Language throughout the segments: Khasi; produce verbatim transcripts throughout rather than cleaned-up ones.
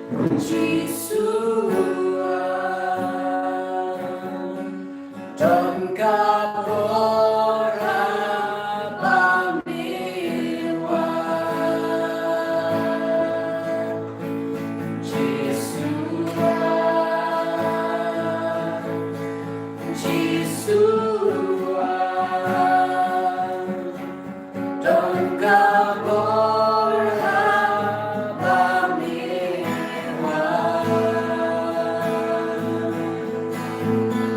Jisu, don ka bor ha ba me wan. Jisu, Jisu, don ka bor ha ba me wan.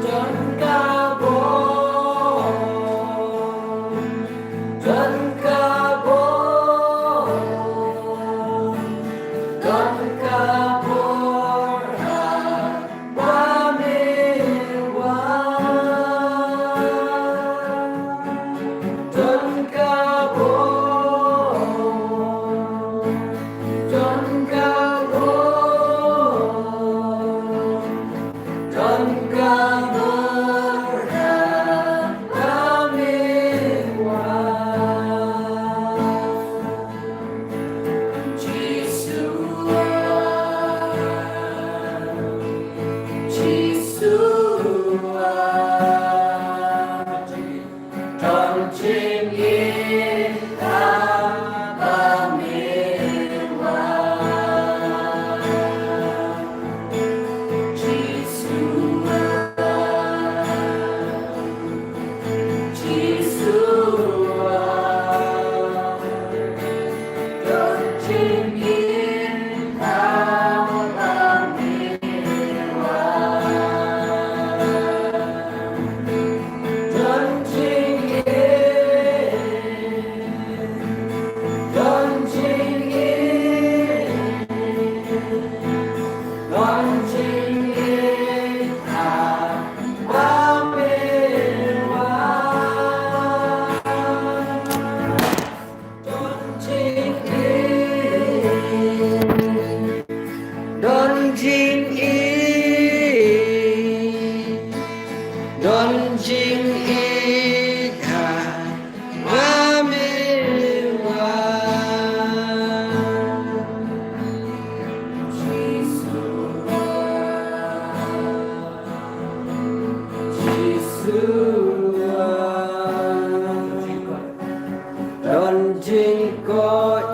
Don ka bor, don ka bor, don ka bor ha ba me wan. Don ka bor, don ka bor, don ka bor ha ba me wan. Jisu, Jisu, don jingim ha ba me wan. Jisu, Jisu, don jingim ha ba me wan. Don jingim, don jingim, don jingim ha ba me wan. Don jingim, don jingim, don jingim ha ba me wan. Jisu, Jisu, don jingkoit.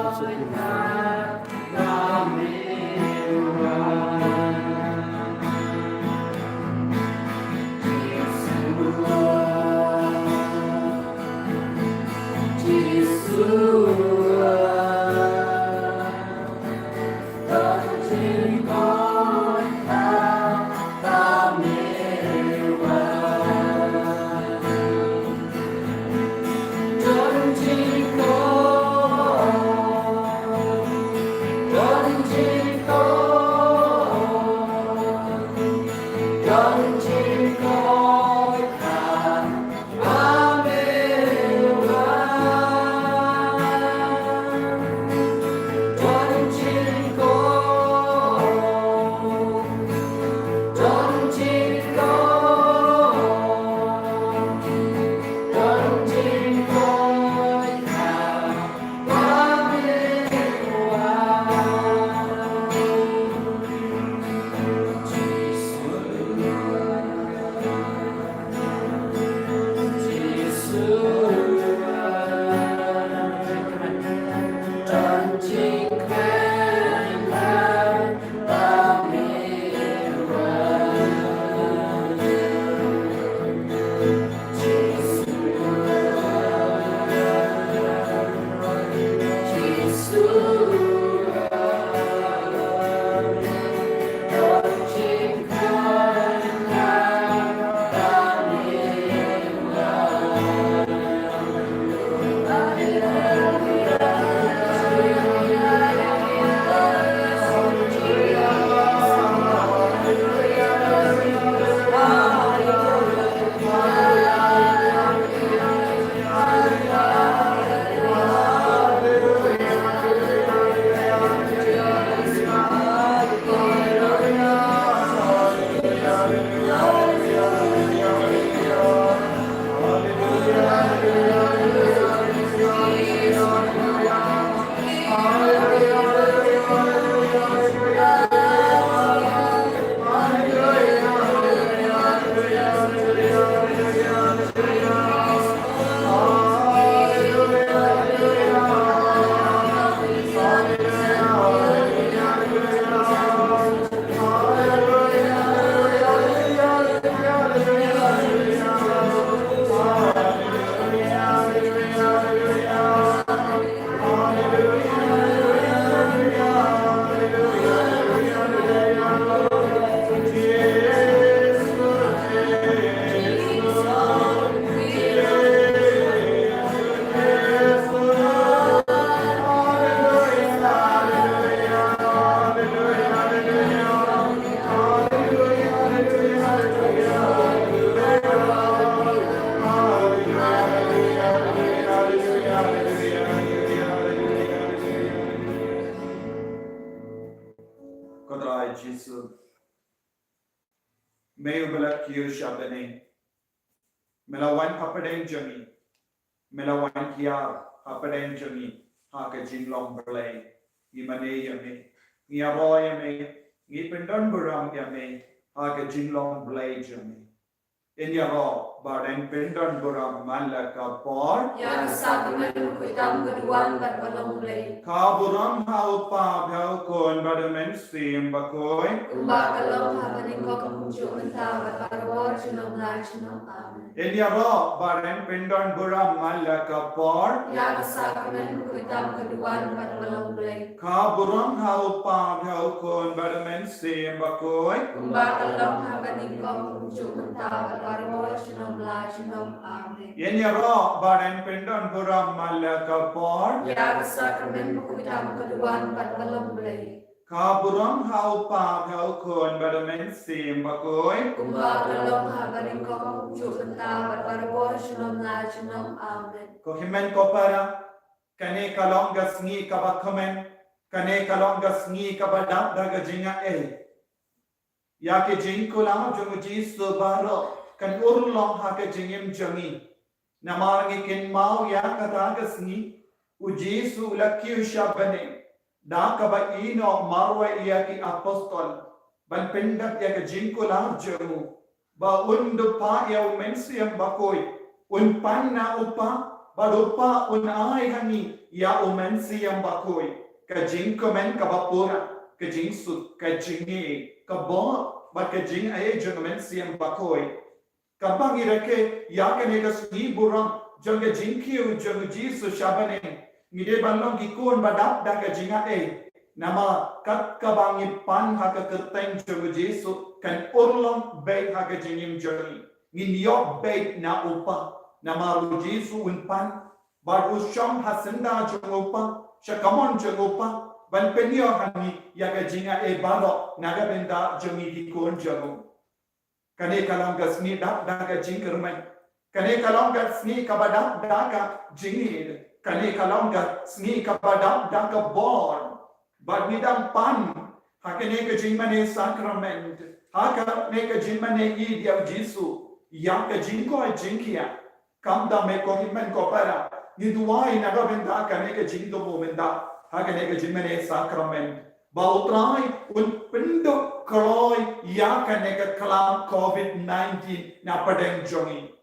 Ko Trai Jisu, me uba la kiew sha bneng, me la wan hapdeng jong ngi, me la wan hiar hapdeng jong ngi ha ka jinglong Blei. Ngi mane ïa me, ngi ïaroh ïa me, ngi pyndonburom ïa me ha ka jinglong Blei jong me. Yn ïaroh bad yn pyndonburom man la ka por. Ïa ka sakramen bakhuid tam ka duwan bad ba long Blei. Ka burom ha u Kpa bad ha u Khun bad u Mynsiem Bakhuid. Kumba ka long ha banyngkong, kumjuh mynta bad barabor junom la junom. Amen. Yn ïaroh bad yn pyndonburom man la ka por. Ïa ka sakramen bakhuid tam ka duwan bad ba long Blei. Ka burom ha u Kpa bad ha u Khun bad u Mynsiem Bakhuid. Kumba ka long ha banyngkong, kumjuh mynta bad barabor junom la junom. Amen. Yn ïaroh bad yn pyndonburom man la ka por. Ïa ka sakramen bakhuid tam ka duwan bad ba long Blei. Ka burom ha u Kpa bad ha u Khun bad u Mynsiem Bakhuid. Kumba ka long ha banyngkong, kumjuh mynta bad barabor junom la junom. Amen. Ko hynmen ko para, kane ka long ka sngi kaba kmen, kane ka long ka sngi kaba dap da ka jingaiei. Ïa ki jingkular jong u Jisu baroh kan urlong ha ka jingim jong ngi. Namar ngi kynmaw ïa kata ka sngi, u Jisu u la kiew sha bneng da kaba ïehnoh marwei ïa ki apostol ban pyndep ïa ka jingkular jong u. Ba un da phah ïa u Mynsiem Bakhuid, un pan na u Kpa, bad u Kpa un ai ha ngi ïa u Mynsiem Bakhuid. Ka jingkmen kaba pura, ka jingsuk, ka jingïeit, ka bor bad ka jingaiei jong u Mynsiem Bakhuid. Katba ngi rakhe ïa kane ka sngi burom jong ka jingkiew jong u Jisu sha bneng, ngi dei ban long ki khun ba dap da ka jingaiei. Namar kat kaba ngi pan ha ka kyrteng jong u Jisu, kan urlong beit ha ka jingim jong ngi. Ngin ïoh beit na u Kpa. Namar u Jisu un pan bad u shong ha syndah jong u Kpa, sha kamon jong u Kpa, ban pynïoh ha ngi ïa ka jingaiei baroh na ka bynta jong ngi ki khun jong u. Kane ka long ka sngi dap da ka jingkyrmen. Kane ka long ka sngi kaba dap da ka jingïeit. Kane ka long ka sngi kaba dap da ka bor. Bad ngi dang pan ha kane ka jingmane sakramen, ha kane ka jingmane ïeit ïa u Jisu, ïa ka jingkoit jingkhiah. Kumta me ko hynmen ko para, ngi duwai na ka bynta kane ka jingthmu mynta ha kane ka jingmane sakramen, ba u Trai un pynduh kloi ïa kane ka klam covid nineteen na pdeng jong ngi.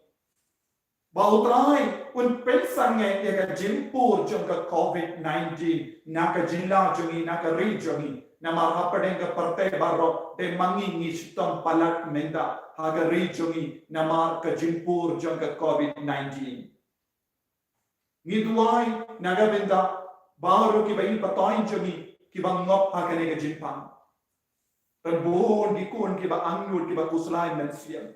Ba u Trai un pynsangeh ïa ka jingpur jong ka covid nineteen na ka jylla jong ngi, na ka ri jong ngi. Namar hapdeng ka pyrthei baroh, dei ma ngi ngi shitom palat mynta ha ka ri jong ngi namar ka jingpur jong ka covid nineteen. Ngi duwai na ka bynta baroh kiba ïeit ba thoh jong ngi kiba ngop ha kane ka jingpang. Bun ki khun kiba angnud kiba khuslai mynsiem.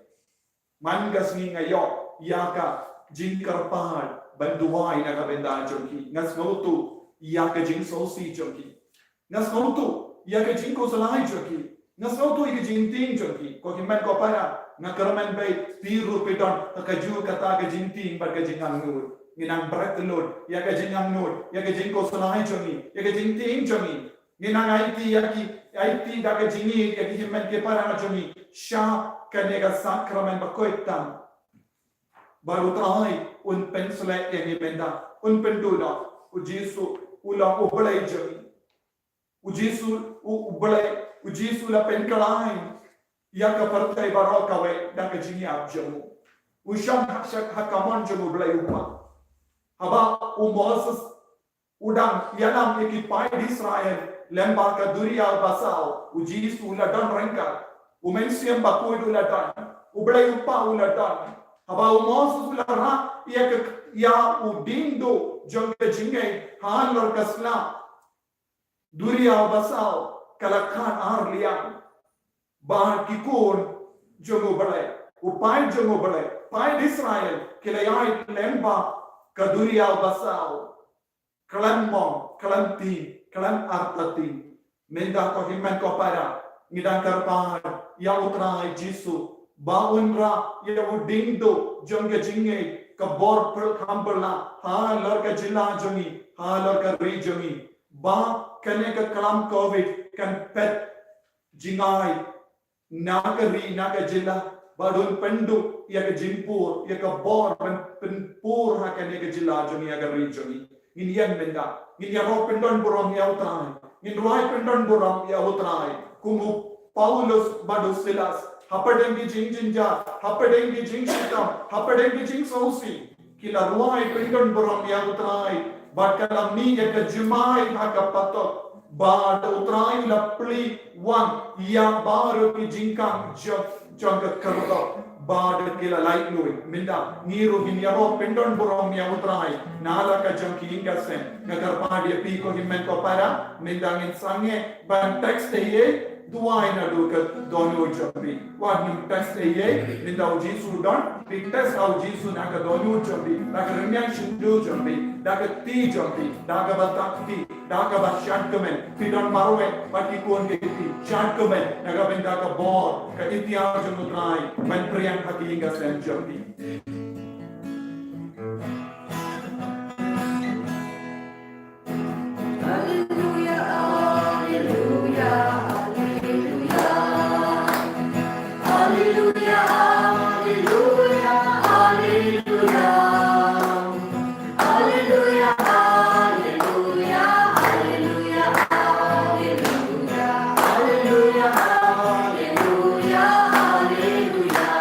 Man ka sngi nga ïoh ïa ka jingkyrpad ban duwai na ka bynta jong ki. Nga sngewthuh ïa ka jingsngewsih jong ki. Nga sngewthuh ïa ka jingkhuslai jong ki. Nga sngewthuh ïa ka jingtieng jong ki. Ko hynmen ko para, nga kyrmen beit phi ruh phi don ha kajuh kata ka jingtieng bad ka jingangnud. Ngin nang bret lut ïa ka jingangnud, ïa ka jingkhuslai jong ngi, ïa ka jingtieng jong ngi. Ngin nang aiti ïa ki, aiti da ka jingïeit ïa ki hynmen ki para jong ngi sha kane ka sakramen bakhuid tam. Bad u Trai un pynshlur ïa ngi mynta, un pynduh. U Jisu u long u Blei jong ngi. U Jisu u, u Blei, u Jisu u la pynkhlaiñ ïa ka pyrthei baroh kawei da ka jingïap jong u. U shong ha, ha kamon jong u Blei u Kpa. Haba u Moses u dang ïalam ïa ki paid Israel lem bad ka duriaw basaw, u Jisu u la don ryngkat. U Mynsiem Bakhuid u la don. U Blei u Kpa u la don. Haba u Moses u la rah ïa ka, ïa u dieng duh jong ka jingngeit halor ka sla, duriaw basaw ka la khad ar liang. Bad ki khun jong u Blei, u paid jong u Blei, paid Israel, ki la ïaid lem bad ka duriaw basaw. Khlem mong, khlem tieng, khlem artatien. Mynta ko hynmen ko para, ngi dang kyrpad ïa u Trai Jisu ba un rah ïa u dieng duh jong ka jingngeit, ka bor pyrkhat pyrla halor ka jylla jong ngi, halor ka ri jong ngi. Ba kane ka klam covid kan phet jngai na ka ri, na ka jylla, ba don pynduh ïa ka jingpur, ïa ka bor ban pynpur ha kane ka jylla jong ngi, ïa ka ri jong ngi. Ngin ïeng mynta, ngin ïaroh pyndon burom ïa U Trai, ngin rwai pyndon burom ïa U Trai. Kum u Paulus bad u Silas, hapdeng ki jingjynjar, hapdeng ki jingshitom, hapdeng ki jingsngewsih, ki la rwai pyndon burom ïa U Trai, bad ka la mih ïa ka jingmai ha ka patok, bad U Trai u la plie wan ïa baroh ki jingkam jong, jong ka kyrteng, bad ki la laitluid. Mynta ngi ruh ngin ïaroh pyndon burom ïa U Trai na la ka jong ki ïing ka sem. Nga kyrpad ïa phi ko hynmen ko para, mynta ngin sangeh ban text ïa, duwai naduh ka dohnud jong phi. Wat nym text ïa, mynta U Jisu u don, phi text ha U Jisu na ka dohnud jong phi, da ka rynïeng shyntur jong phi, da ka kti jong phi, da kaba takti, da kaba shad kmen. Phi don marwei bad ki khun ki kti, shad kmen na ka bynta ka bor, ka iktiar jong U Trai ban pyrshang ha ki ïing ka sem jong phi. Alleluia, alleluia, alleluia. Alleluia, alleluia, alleluia. Alleluia, alleluia, alleluia, alleluia. Alleluia, alleluia, alleluia.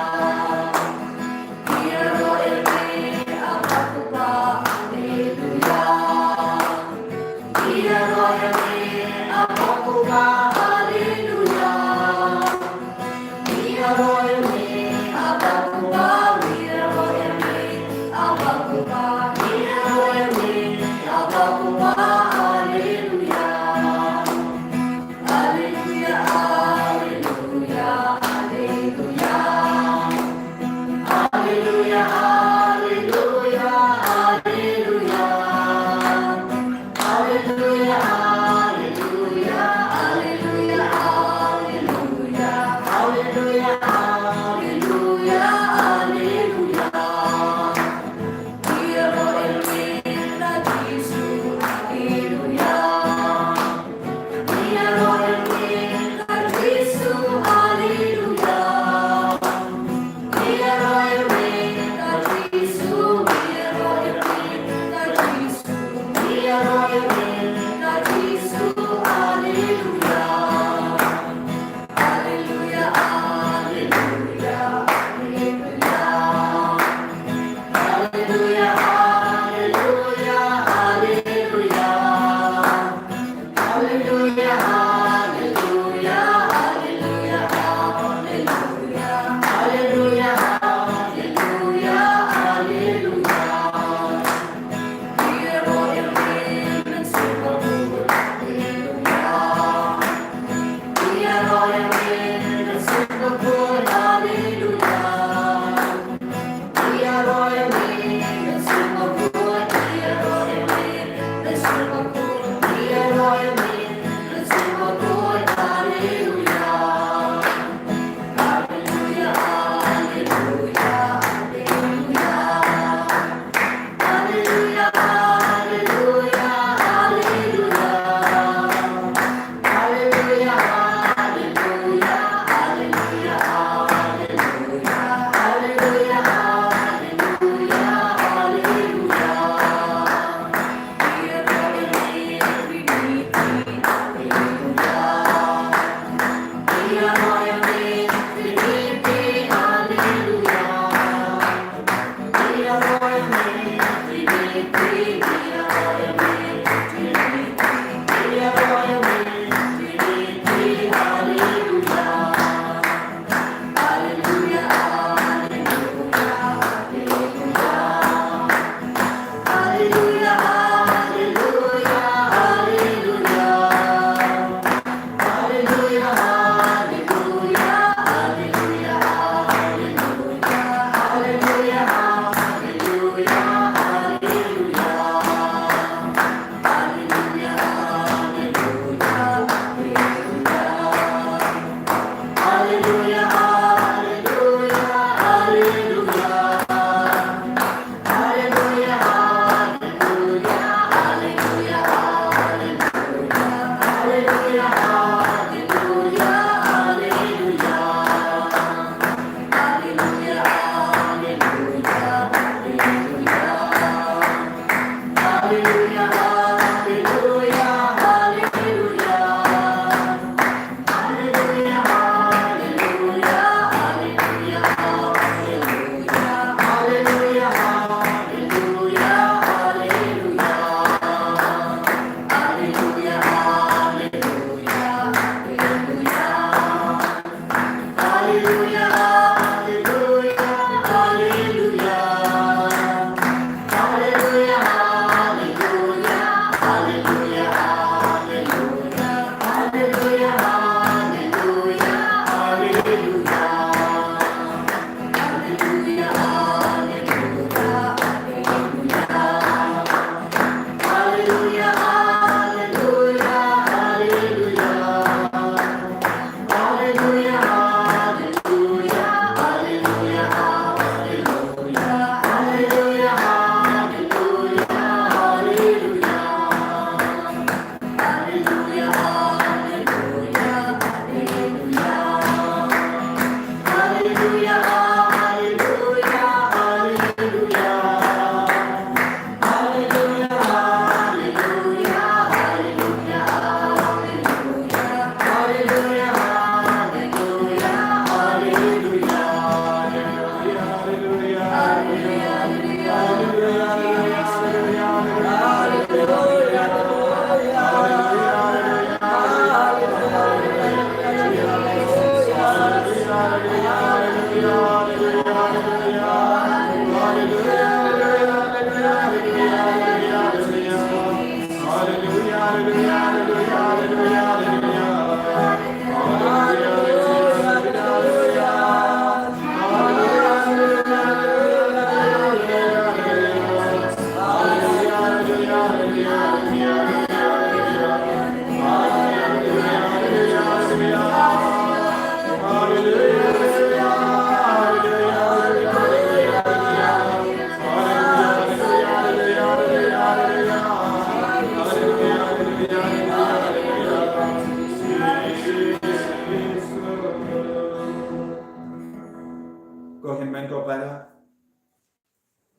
Amen ko para.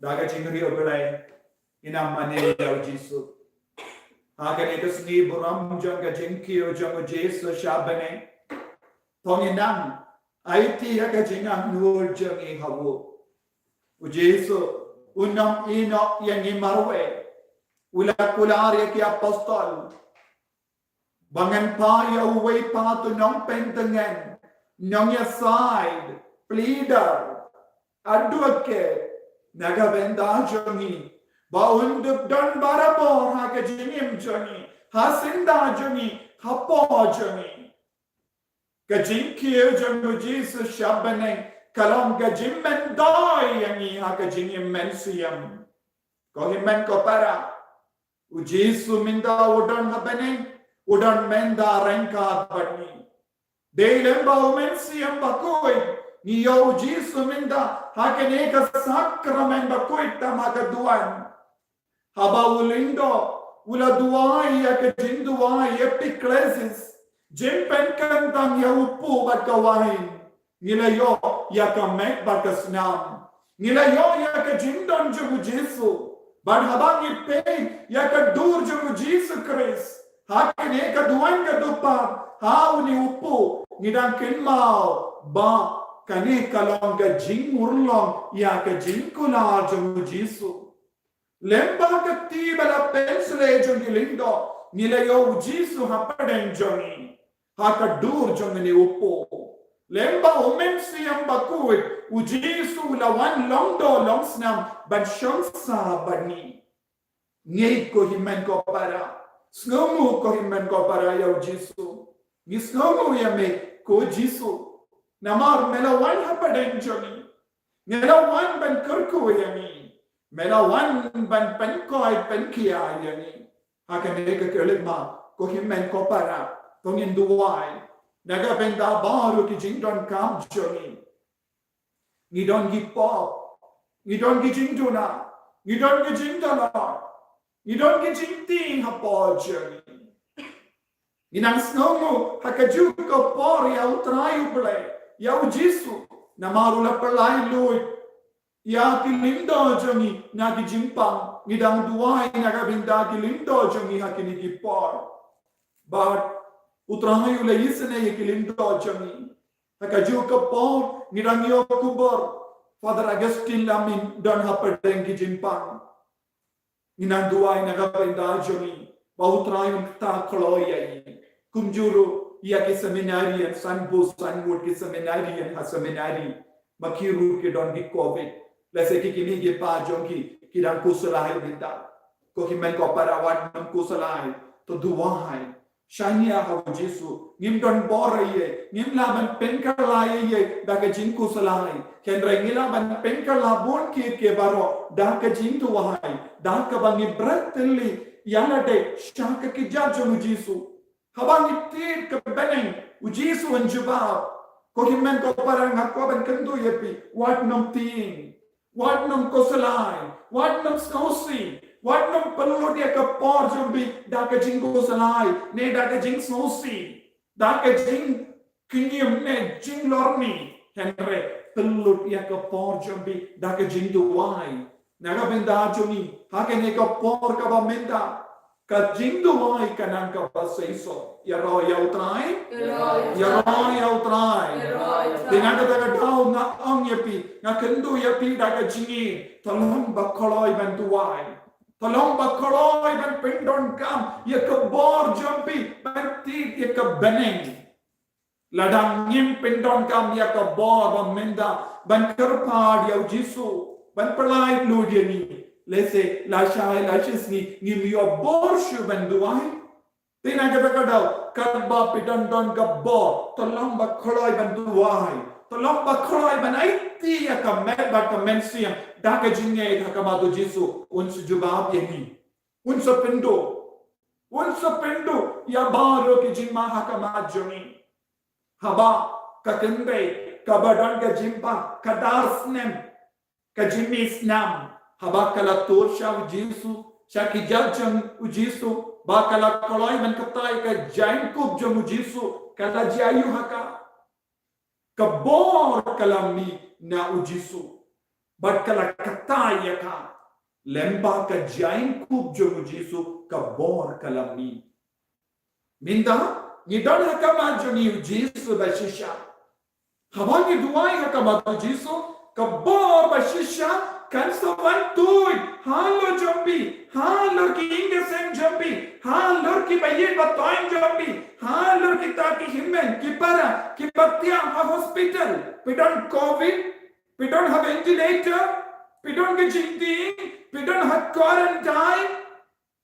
Da ka jingriewblei, ngin ym mane ïa u Jisu. Ha kane ka sngi burom jong ka jingkiew jong u Jisu sha bneng, to ngin nang aiti ïa ka jingangnud jong ngi ha u. U Jisu un ym ïehnoh ïa ngi marwei. U la kular ïa ki apostol ba ngan phah ïa uwei pat u nongpyntngen, nongïasaid, pleader, advocate, na ka bynta jong ngi, ba un duk don barabor ha ka jingim jong ngi, ha syndah jong ngi, hapoh jong ngi. Ka jingkiew jong u Jisu sha bneng ka long ka jingmyntoi ïa ngi ha ka jingim mynsiem. Ko hynmen ko para, u Jisu mynta u don ha bneng, u don mynta ryngkat bad ngi. Dei lem ba u Mynsiem Bakhuid ngi ïoh u Jisu mynta ha kane ka sakramen bakhuid tam ha ka duwan. Haba u lyngdoh u la duwai ïa ka jingduwai epiklesis, jingpynkyntang ïa u puh bad ka wain. Ngi la ïoh ïa ka met bad ka snam. Ngi la ïoh ïa ka jingdon jong u Jisu. Bad haba ngi peit ïa ka dur jong u Jisu Khrist ha kane ka duwan ka dupan, ha une u puh, ngi dang kynmaw ba kane ka long ka jingurlong ïa ka jingkular jong u Jisu. Lem ba ka kti ba la pynshlei jong ki lyngdoh, ngi la ïoh u Jisu hapdeng jong ngi ha ka dur jong une u puh. Lem ba u Mynsiem Bakhuid, u Jisu u la wan long doh long snam ban shong sah bad ngi. Ngeit ko hynmen ko para, sngewnguh ko hynmen ko para ïa u Jisu. Ngi sngewnguh ïa me ko Jisu, namar me la wan hapdeng jong ngi. Me la wan ban kyrkhu ïa ngi. Me la wan ban pynkhiah pynkhiah ïa ngi. Ha kane ka khyllipmat ko hynmen ko para, to ngin duwai na ka bynta baroh ki jingdonkam jong ngi. Ngi don ki pop, ngi don ki jingduna, ngi don ki jingduna, ngi don ki jingtieng hapoh jong ngi. Ngi nang sngewnguh ha kajuh ka por ïa u Trai U Blei, ïa u Jisu, namar u la pynlait luid ïa ki lyngdoh jong ngi na ki jingpang. Ngi dang duwai na ka bynta ki lyngdoh jong ngi ha kine ki por. Bad u Trai u la isynei ïa ki lyngdoh jong ngi. Ha kajuh ka por ngi dang ïoh khubor Father Augustine Lamine don hapdeng ki jingpang. Ngi nang duwai na ka bynta jong ngi ba u Trai un kta kloi ïa i. Kumjuh ruh ïa ki seminarian, san bun san ngut ki seminarian ha seminari, ma ki ruh ki don ki covid. Lehse ki kmie ki kpa jong ki ki dang khuslai mynta. Ko hynmen ko para, wat nym khuslai, to duwai. Shaniah ha u Jisu, ngim don bor ïa ei, ngim lah ban pynkylla ïa ei da ka jingkhuslai. Hynrei ngi lah ban pynkylla bun ki ki baroh da ka jingduwai, da kaba ngi bret tylli ïa lade sha ka kjat jong u Jisu. Haba ngi tied ka bneng, u Jisu un jubab. Ko hynmen ko para, nga kwah ban kyntu ïa phi, wat nym tieng. Wat nym khuslai, wat nym sngewsih, wat nym pynlut ïa ka por jong phi da ka jingkhuslai ne da ka jingsngewsih, da ka jingkñiem ne jinglorni. Hynrei pynlut ïa ka por jong phi da ka jingduwai. Na ka bynta jong ngi ha kane ka por kaba mynta, ka jingduwai ka nang kaba seisoh. Ïaroh ïa u Trai. Ïaroh ïa u Trai. Te na kata ka daw nga ong ïa phi, nga kyntu ïa phi da ka jingïeit, to long ba kloi ban duwai. To long ba kloi ban pyndonkam ïa ka bor jong phi ban tied ïa ka bneng. Lada ngim pyndonkam ïa ka bor ba mynta ban kyrpad ïa u Jisu ban pynlait luid ïa ngi, lehse lashai lashisngi ngim ïoh bor shuh ban duwai. Te na kata ka daw, katba phi don don ka bor, to long ba kloi ban duwai, to long ba kloi ban aiti ïa ka met bad ka mynsiem da ka jingïeit ha khmat u Jisu. Un sa jubab ïa ngi. Un sa pynduh. Un sa pynduh ïa baroh ki jingma ha khmat jong ngi. Haba ka kynthei kaba don ka jingpang ka dar snem, ka jingmih snam, haba ka la tur sha u Jisu, sha ki kjat jong u Jisu, ba ka la kloi ban kata ïa ka jaiñkup jong u Jisu, ka la jia aiu ha ka? Ka bor ka la mih, na u Jisu. Bad ka la kata ïa ka, lem ba ka jaiñkup jong u Jisu ka bor ka la mih. Mynta ngi don ha khmat jong u Jisu ba shisha. Haba ngi duwai ha khmat u Jisu, ka bor ba shisha kan sa wan tuid halor jong phi, halor ki ïing ki sem jong phi, halor ki ba ïeit ba toiñ jong phi, halor kita ki hynmen ki para ki ba thiah ha hospital. Phi don covid, phi don ha ventilator, phi don ka jingtieng, phi don ha quarantine,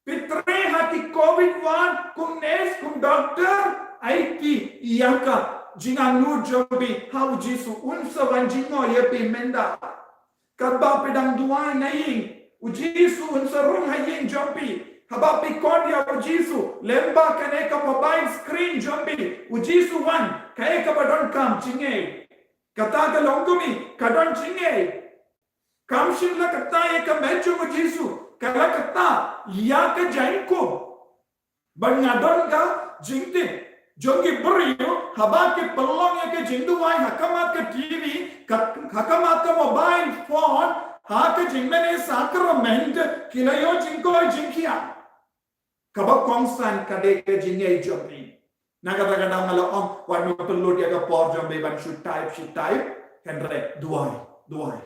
phi treh ha ki covid ward kum nurse kum doctor. Aiti ïa ka jingangnud jong phi ha u Jisu, un sa wan jngoh ïa phi mynta. Katba phi dang duwai na ïing, u Jisu un sa rung ha ïing jong phi. Haba phi khot ïa u Jisu lem bad kane ka mobile screen jong phi, u Jisu wan, kaei kaba donkam jingeh. Kata ka long kumne, ka don jingeh. Kam shym la kata ïa ka met jong u Jisu, ka la kata ïa ka jaiñkup. Bad nga don ka jingtip jong ki briew, haba ki pynlong ïa ka jingduwai ha khmat ka T V, ka, ha khmat ka mobile phone, ha ka jingmane sakrament, ki la ïoh jingkoit jingkhiah. Kaba kongsan ka dei ka jingngeit jong phi. Na kata ka daw nga la ong, wat nym pynlut ïa ka por jong phi ban shu type, shu type, hynrei duwai, duwai.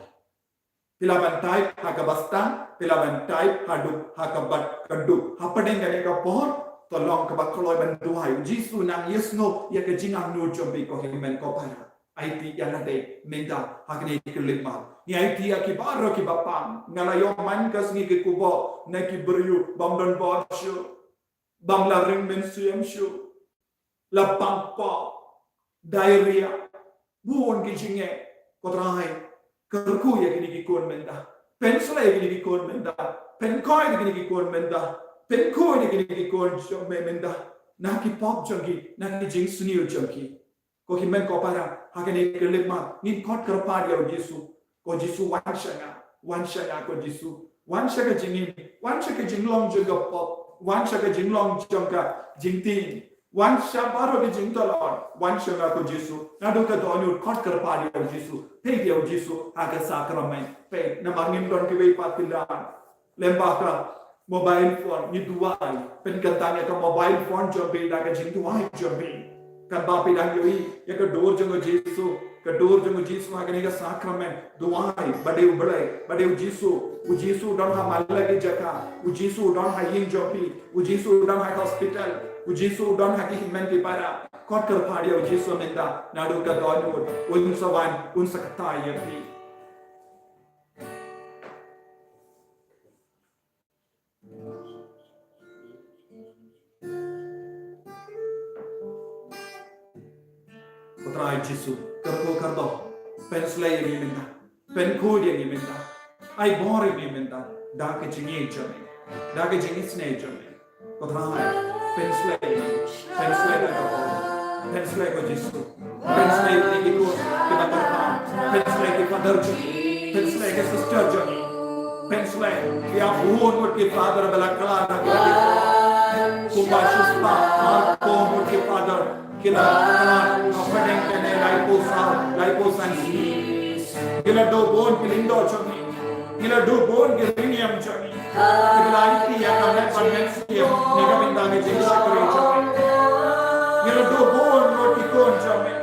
Phi lah ban type ha kaba stang, phi lah ban type haduh ha kaba khatduh. Hapdeng kane ka por, to long kaba kloi ban duwai. U Jisu nang ïasngew ïa ka jingangnud jong phi ko hynmen ko para. Aiti ïa lade mynta ha kane ka khyllipmat. Ngi aiti ïa ki baroh ki ba pang. Nga la ïoh man ka sngi ki khubor na ki briew bym don bor shuh, bym la ring mynsiem shuh, la pang pop, diarrhea, bun ki jingeh. Ko Trai, kyrkhu ïa kine ki khun mynta. Pynshlei ïa kine ki khun mynta. Pynkhuid ïa kine ki khun mynta. Pynkhuid ïa kine ki khun jong me mynta na ki pop jong ki, na ki jingsniew jong ki. Ko hynmen ko para, ha kane ka khyllipmat ngin khot kyrpad ïa u Jisu. Ko Jisu, wan sha nga, wan sha nga ko Jisu. Wan sha ka jingim, wan sha ka jinglong jong ka pop, wan sha ka jinglong jong ka jingtieng, wan sha baroh ka jingtlot, wan sha nga ko Jisu. Naduh ka dohnud khot kyrpad ïa u Jisu, peit ïa u Jisu ha ka sakrament. Peit, namar ngim don kiwei pat ki la lem bad ka mobile phone, ngi duwai. Pynkyntang ïa ka mobile phone jong phi da ka jingduwai jong phi. Katba phi dang ïohi ïa ka dur jong u Jisu, ka dur jong u Jisu ha kane ka sakrament, duwai, ba dei u Blei, ba dei u Jisu. U Jisu u don ha man la ki jaka, u Jisu u don ha ïing jong phi, u Jisu u don ha hospital, u Jisu u don ha ki hynmen ki para. Khot kyrpad ïa u Jisu mynta, naduh ka dohnud, un sa wan, un sa kata ïa phi. Ko Trai Jisu, kyrkhu kyrdoh, pynshlei ïa ngi mynta, pynkhuid ïa ngi mynta, ai bor ïa ngi mynta, da ka jingïeit jong me, da ka jingisynei jong me. Ko Trai, pynshlei, pynshlei da ka bor, pynshlei ko Jisu. Pynshlei ïa ki khun kiba kyrpad. Pynshlei ki father jong ngi. Pynshlei ki sister jong ngi. Pynshlei ïa bun ngut ki father ba la khlad ha ka. Kumba shispah arphew ngut ki father ki la khlad hapdeng kane laiphew saw, laiphew san sngi. Ki la duh bun ki lyngdoh jong ngi. Ki la duh bun ki rynïeng jong ngi. Ki la ïa ka leh ban mynsiem na ka bynta ka jingshakri jong me. Ki la duh bun ruh ki khun jong me.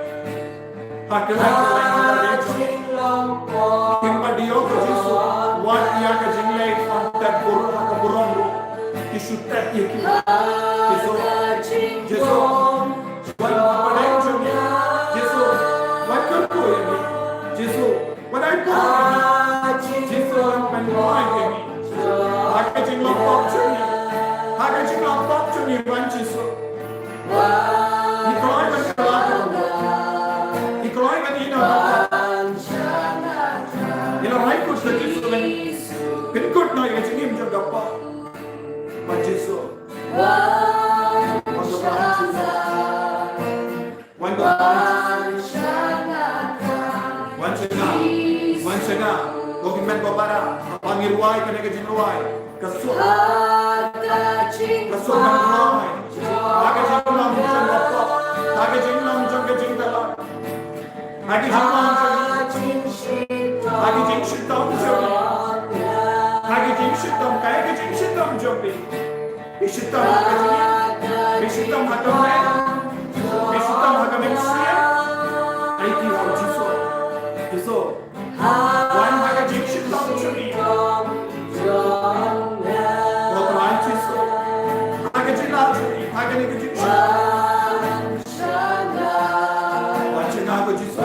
Ha ka leh ka leh ka leh jong me. Kumba dei ko Jisu, wat ïa ka jingleh ban tet bur ha ka burom ruh. Ki shu tet ïa ki. Jisu, Jisu. Wan pynlong jong ngi. Jisu, wan kyrkhu ïa ngi. Jisu, wan ai por ïa ngi. Jisu, wan pynlong ïa ngi. Ha ka jinglong pop jong ngi. Ha ka jinglong pop jong ngi, wan Jisu. Ngi kloi ban kylla. Ngi kloi ban ïehnoh. Ngi la rai kut ïa Jisu ban pynkut noh ïa ka jingim jong ka pop. Wan Jisu. Wan Jisu. Wan Jisu. Wan Jisu. Wan Jisu. Wan Jisu. Ko hynmen ko para, haba ngi rwai kane ka jingrwai, ka suk, ka suk ban rwai. Ha ka jinglong jong ka pop, ha ka jinglong jong ka jingdawa, ha ka jinglong jong ka jingdawa. shitom, kaei ka jingshitom jong phi? Phi shitom ha ka jingim, phi shitom ha ka met, phi shitom ha ka mynsiem. Aiti ha u Jisu. Jisu, wan ha ka jingshitom jong ngi. Ko Trai Jisu, ha ka jingim jong ngi, ha kane ka jingshitom. Wan shana ko Jisu.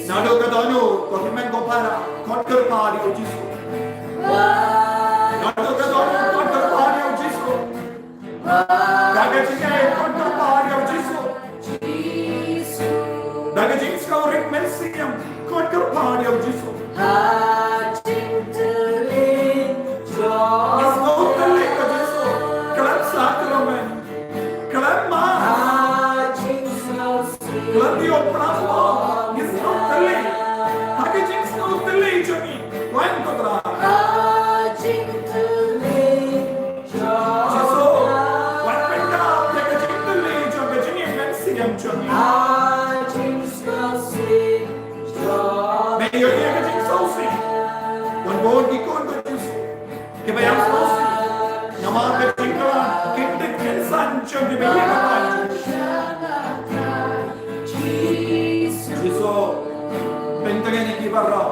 Naduh ka dohnud, ko hynmen ko para, khot kyrpad ïa u Jisu. Naduh ka dohnud, khot kyrpad ïa u Jisu. Da ka jingngeit, khot kyrpad ïa u Jisu. Da ka jingsngewrit mynsiem, khot kyrpad ïa u Jisu. Ngi sngewthuh ïa ka Jisu. Khlem sa khlem men. Khlem ma. Khlem ïoh pynlong. Ngi sngewthuh ïa ka jingsngewthuh jong ngi. Wan ko Trai. Jisu, wan pyndap ïa ka jingtylli jong ka jingim mynsiem jong ngi. Me ïoh ïa ka jingsngewsih. Wan bun ki khun ko Jisu kiba ïam sngewsih namar ka jingkhlaiñ, kin dik kin san jong kiba ïeit. Jisu, pyntngen ïa ki baroh.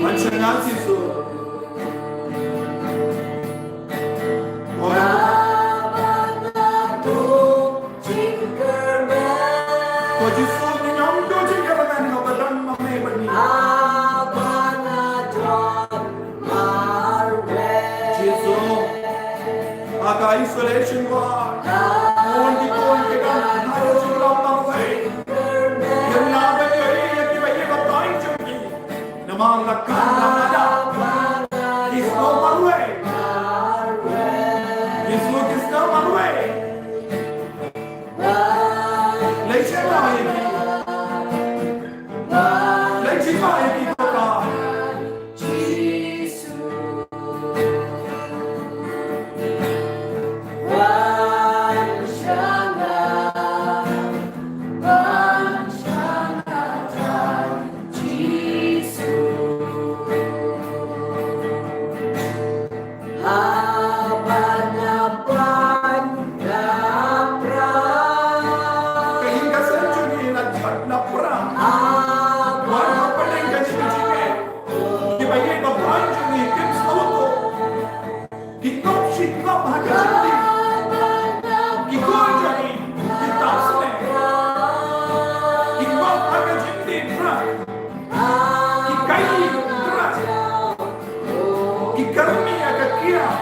Wan sha nga Jisu. Ko Jisu, ngi ïam duh jingkyrmen ba don ma me bad ngi. Jisu, ha ka isolation ward, bun ki khun ki don ha ka jinglong marwei. Ïa nga ban ïohi ïa kiba ïeit ba tang jong ki. Namar la khang la mada ki sngew marwei. Jisu, ki sngew marwei. Leit shim ïa ki. Leit shim ïa ki, Papa. Haba nga ban da pra. Ka ïing ka sem jong ngi la jot la pra. Haba nga pynlong ka jingïeit. Kiba ïeit ba briew jong ngi kim sngewthuh. Ki ngop shi ngop ha ka jingim. Ki khun jong ngi ki tap sne. Ki ngop ha ka jingim pra. Ki kai ïing pra. Ki kyrmi ïa ka kiad.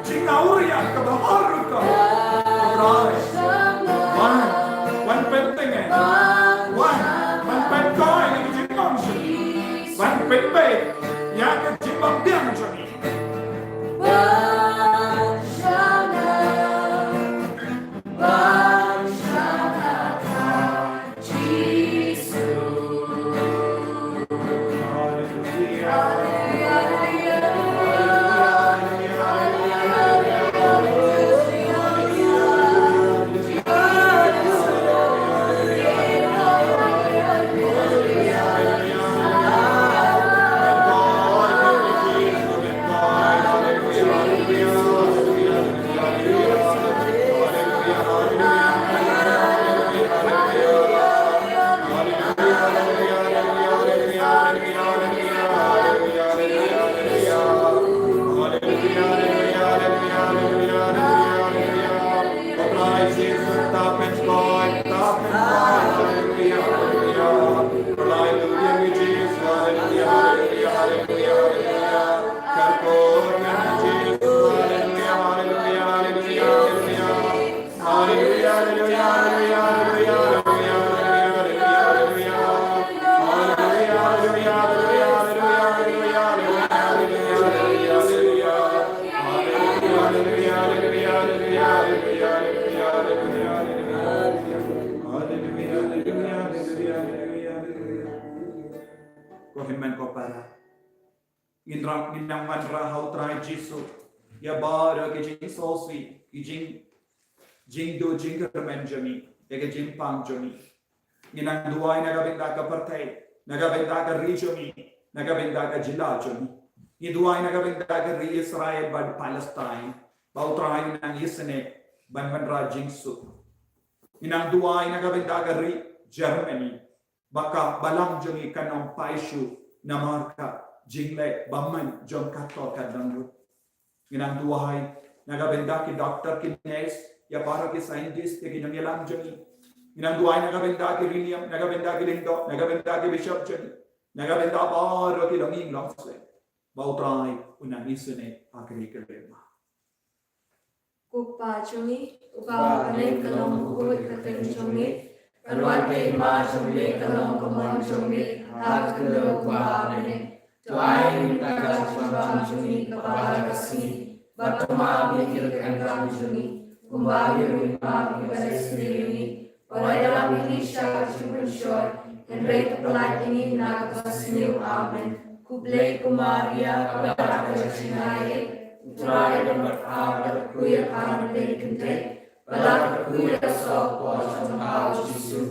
Jingawria kaba hor rukom. Trai. Wan, wan pyntngen. Wan, wan pynkoit ïa ka jingmong jong ngi. Wan pynbeit ïa ka jingbym biang jong ngi. Ko hynmen ko para. Ngin rap, ngin nang wanrah ha u Trai Jisu. ïa baroh ki jingsngewsih, ki jing, jingduh jingkyrmen jong ngi, ïa ki jingpang jong ngi. Ngi nang duwai na ka bynta ka pyrthei, na ka bynta ka ri jong ngi, na ka bynta ka jylla jong ngi. Ngi duwai na ka bynta ka ri Israel bad Palestine, ba U Trai un nang isynei ban wanrah jingsuk. Ngi nang duwai na ka bynta ka ri Germany, ba ka balang jong ngi kan ym phai shuh namar ka jingleh bymman jong katto katne ruh. Ngi nang duwai na ka bynta ki doctor, ki nurse, ïa baroh ki scientist, ïa ki nongïalam jong ngi. Ngi nang duwai na ka bynta ki riewniam, na ka bynta ki lyngdoh, na ka bynta ki bishop jong ngi, na ka bynta baroh ki longïing longsem, ba U Trai un nang isynei ha ka ri ka ri. Ko Kpa jong ngi uba ha bneng, ka long bakhuid ka kyrteng jong me, kan wan ka hima jong me, kan long ka mon jong me ha ka khyndew kumba ha bneng. To ai ngin ïa ka jingpang jong ngi kaba ha ka sngi bad to map ïa ngi ka kam jong ngi kumba ngi ruh ngi map ïa kiba la isynei ïa ngi. Wat la ïalam ïa ngi sha ka jingpynshoi, hynrei to pyllait ïa ngi na kaba sniew. Amen. Khublei ko Maria, kaba don ka jingaiei, U Trai u don bad pha, pha kyrkhu ïa ka bynta ki kynthei, bad la kyrkhu ïa ka soh ka por jong pha U Jisu.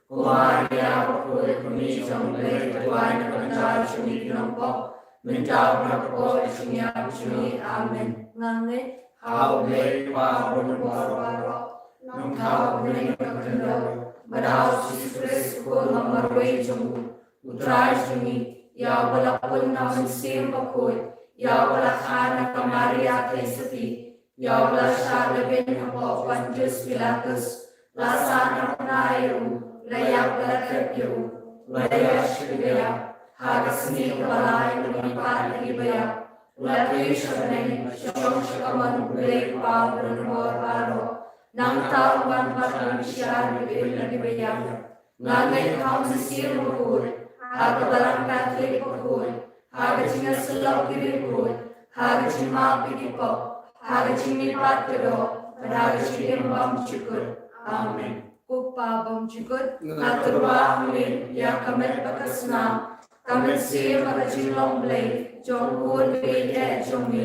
Ko Maria bakhuid, ko Kmie jong U Blei, to duwai na ka bynta jong ngi ki nongpop, mynta bad ha ka por jong ka jingïap jong ngi. Amen. Nga ngeit ha U Blei Kpa Abynbor baroh, Nongthaw ha bneng bad ha ka khyndew, bad ha U Jisu Khrist U Khun ba marwei jong u, U Trai jong ngi, ïa uba la pun na u Mynsiem Bakhuid, ïa uba la kha na ka Maria Theisotti, ïa uba la shah lehbeiñ hapoh Pontius Pilatus, la sahnarphna ïa u, la ïap bad la tep ïa u, la ïaishkriah, ha ka sngi kaba lai la mihpat na kiba ïap, la kiew sha bneng, shong sha kamon U Blei Kpa Abynbor baroh. Nangta un wan pat ban bishar ïa kiba ïap. Nga ngeit ha U Mynsiem Bakhuid, ha ka Balang Katholik bakhuid, ha ka jingïasyllok ki riewkhuid, ha ka jingmap ïa ki pop, ha ka jingmihpat ka doh, bad ha ka jingim bymjukut. Amen. Ko Kpa bymjukut, nga tyrwa ha me ïa ka met bad ka snam, ka mynsiem bad ka jinglong Blei jong U Khun baieit jong me,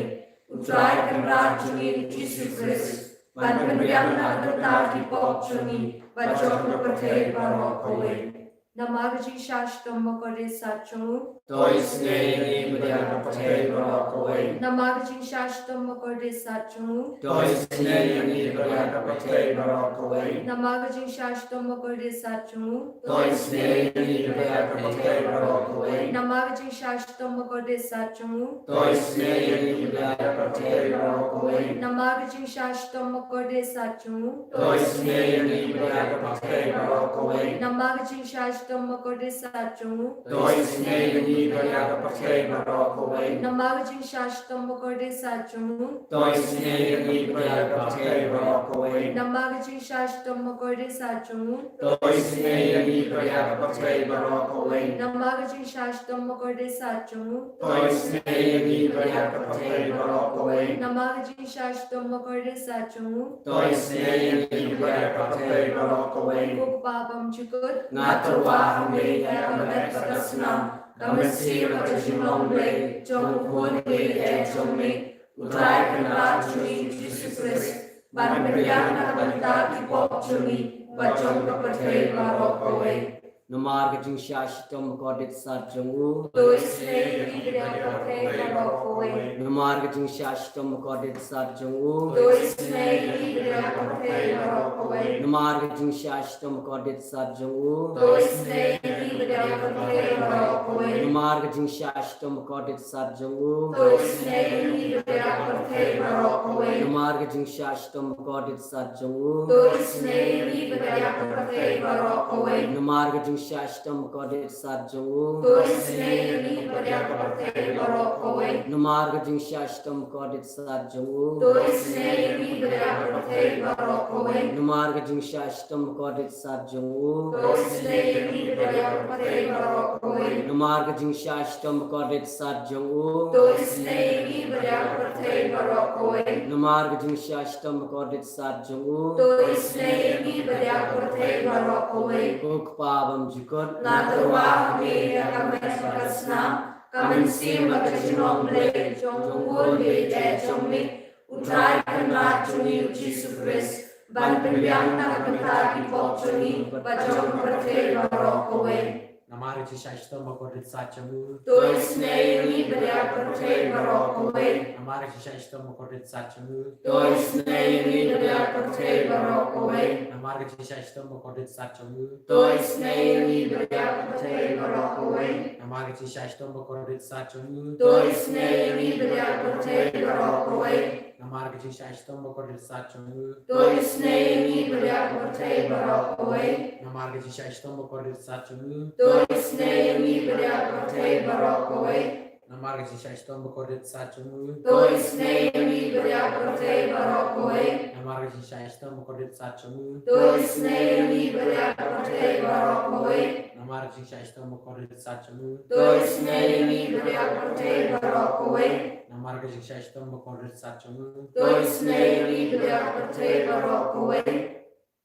U Trai Kynrad jong ngi U Jisu Khrist, ban pynbiang na ka bynta ki pop jong ngi bad jong ka pyrthei baroh kawei. Namar ka jingshah shitom bakordit sat jong u, to isynei ïa ngi bad ïa ka pyrthei baroh kawei. Namar ka jingshah shitom bakordit sat jong u, to isynei ïa ngi bad ïa ka pyrthei baroh kawei. Namar ka jingshah shitom bakordit sat jong u, to isynei ïa ngi bad ïa ka pyrthei baroh kawei. Namar ka jingshah shitom bakordit sat jong u, to isynei ïa ngi bad ïa ka pyrthei baroh kawei. Namar ka jingshah shitom bakordit sat jong u, to isynei ïa ngi bad ïa ka pyrthei baroh kawei. Namar ka jingshah shitom bakordit sat jong u, to isynei ïa ngi bad ïa ka pyrthei baroh kawei. Namar ka jingshah shitom bakordit sat jong u, to isynei ïa ngi bad ïa ka pyrthei baroh kawei. Namar ka jingshah shitom bakordit sat jong u, to isynei ïa ngi bad ïa ka pyrthei baroh kawei. Namar ka jingshah shitom bakordit sat jong u, to isynei ïa ngi bad ïa ka pyrthei baroh kawei. Namar ka jingshah shitom bakordit sat jong u, to isynei ïa ngi bad ïa ka pyrthei baroh kawei. Ko Kpa bymjukut, nga tyrwa ha me ïa ka met bad ka snam, ka mynsiem bad ka jinglong Blei jong U Khun baieit jong me, U Trai Kynrad jong ngi U Jisu Khrist, ban pynbiang na ka bynta ki pop jong ngi bad jong ka pyrthei baroh kawei. Namar ka jingshah shitom bakordit sat jong u, to isynei ïa ngi bad ïa ka pyrthei baroh kawei. Namar ka jingshah shitom bakordit sat jong u, to isynei ïa ngi bad ïa ka pyrthei baroh kawei. Namar ka jingshah shitom bakordit sat jong u, to isynei ïa ngi bad ïa ka pyrthei baroh kawei. Namar ka jingshah shitom bakordit sat jong u, to isynei ïa ngi bad ïa ka pyrthei baroh kawei. Namar ka jingshah shitom bakordit sat jong u, to isynei ïa ngi bad ïa ka pyrthei baroh kawei. Namar ka jingshah shitom bakordit sat jong u, to isynei ïa ngi bad ïa ka pyrthei baroh kawei. Namar ka jingshah shitom bakordit sat jong u, to isynei ïa ngi bad ïa ka pyrthei baroh kawei. Namar ka jingshah shitom bakordit sat jong u, to isynei ïa ngi bad ïa ka pyrthei baroh kawei. Namar ka jingshah shitom bakordit sat jong u, to isynei ïa ngi bad ïa ka pyrthei baroh kawei. Namar ka jingshah shitom bakordit sat jong u, to isynei ïa ngi bad ïa ka pyrthei baroh kawei. Ko Kpa bymjukut, nga tyrwa ha me ïa ka met bad ka snam, ka mynsiem bad ka jinglong Blei jong U Khun baieit jong me, U U Trai Kynrad jong ngi u Jisu Khrist, ban pynbiang na ka bynta ki pop jong ngi bad jong ka pyrthei baroh kawei. Namar ka jingshah shitom bakordit sat jong u, to isynei ïa ngi bad ïa ka pyrthei baroh kawei. Namar ka jingshah shitom bakordit sat jong u, to isynei ïa ngi bad ïa ka pyrthei baroh kawei. Namar ka jingshah shitom bakordit sat jong u, to isynei ïa ngi bad ïa ka pyrthei baroh kawei. Namar ka jingshah shitom bakordit sat jong u, to isynei ïa ngi bad ïa ka pyrthei baroh kawei. Namar ka jingshah shitom bakordit sat jong u, to isynei ïa ngi bad ïa ka pyrthei baroh kawei. Namar ka jingshah shitom bakordit sat jong u, to isynei ïa ngi bad ïa ka pyrthei baroh kawei. Namar ka jingshah shitom bakordit sat jong u, to isynei ïa ngi bad ïa ka pyrthei baroh kawei. Namar ka jingshah shitom bakordit sat jong u, to isynei ïa ngi bad ïa ka pyrthei baroh kawei. Namar ka jingshah shitom bakordit sat jong u, to isynei ïa ngi bad ïa ka pyrthei baroh kawei. Namar ka jingshah shitom bakordit sat jong u, to isynei ïa ngi bad ïa ka pyrthei baroh kawei.